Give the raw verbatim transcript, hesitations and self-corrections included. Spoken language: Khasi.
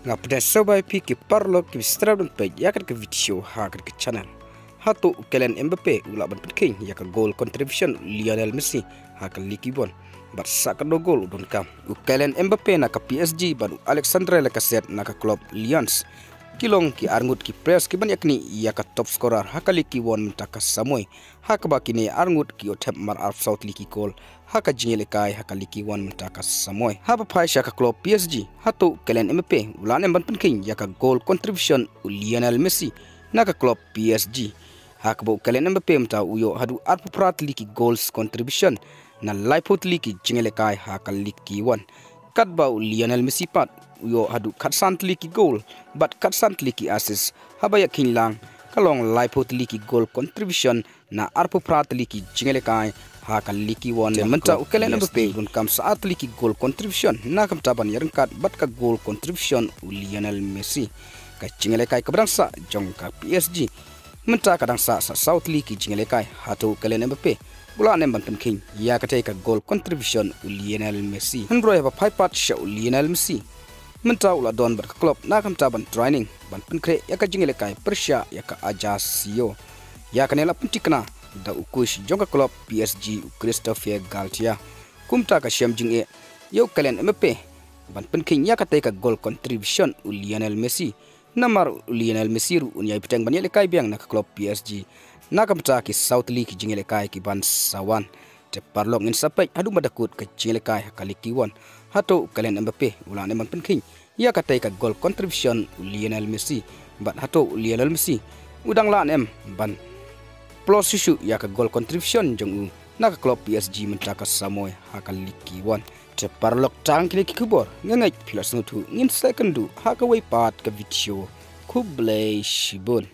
Nga pdiang sngewbha ïa phi ki paralok kiba sdang ban peit ïa kane ka video ha kane ka channel. Hato u Kylian Mbappe u lah ban pynkheiñ ïa ka goal contribution u Lionel Messi ha ka Ligue one? Bad sa katno goal u donkam? U Kylian Mbappe na ka P S G bad u Alexandre Lacazette na ka club Lyon ki long ki arngut ki players kiban ïaknieh ïa ka top scorer ha ka Ligue one mynta ka samoi, ha kaba kine arngut ki ïoh thep mar arphew saw tylli ki goal ha ka jingïalehkai ha ka Ligue one mynta ka samoi. Haba phai sha ka club P S G, hato u Kylian Mbappe u lah ne em ban pynkheiñ ïa ka goal contribution u Lionel Messi na ka club P S G? Ha kaba u Kylian Mbappe mynta u ïoh haduh arphew phra tylli ki goals contribution na laiphew tylli ki jingïalehkai ha ka Ligue one. Katba u Lionel Messi pat u ïoh haduh khatsan tylli ki goal bad khatsan tylli ki assist, haba ïakheiñ lang ka long laiphew tylli ki goal contribution na arphew phra tylli ki jingïalehkai ha ka Ligue one. Te mynta u Kylian Mbappe u donkam sa ar tylli ki goal contribution na ka bynta ban ïaryngkat bad ka goal contribution u Lionel Messi. Ka jingïalehkai kaba dang sah jong ka P S G mynta ka dang sah sa saw tylli ki jingïalehkai. Hato u Kylian Mbappe u lah ne em ban pynkheiñ ïa katei ka goal contribution u Lionel Messi? Hynrei haba phai pat sha u Lionel Messi, mynta u la don bad ka club na ka bynta ban training ban pynkhreh ïa ka jingïalehkai pyrshah ïa ka Ajaccio. Ïa kane la pynthikna da u coach jong ka club P S G, u Christophe Galtier. Kumta ka shem jingeh ïa u Kylian Mbappe ban pynkheiñ ïa katei ka goal contribution u Lionel Messi. Namar u Lionel Messi ruh un ïai bteng ban ïalehkai biang na ka club P S G na ka bynta ki saw tylli ki jingïalehkai kiban sa wan. Te paralok, ngin sa peit haduh ba da kut ka jingïalehkai ha ka Ligue one, hato u Kylian Mbappe u lah ne em ban pynkheiñ ïa katei ka goal contribution u Lionel Messi? Bad hato u Lionel Messi u dang lah ne em ban pynlong shuh shuh ïa ka goal contribution jong u na ka club P S G mynta ka samoi ha ka Ligue one? Te paralok, tang kine ki khubor, nga ngeit phi la sngewthuh. Ngin sa ïakynduh ha kawei pat ka video. Khublei shibun.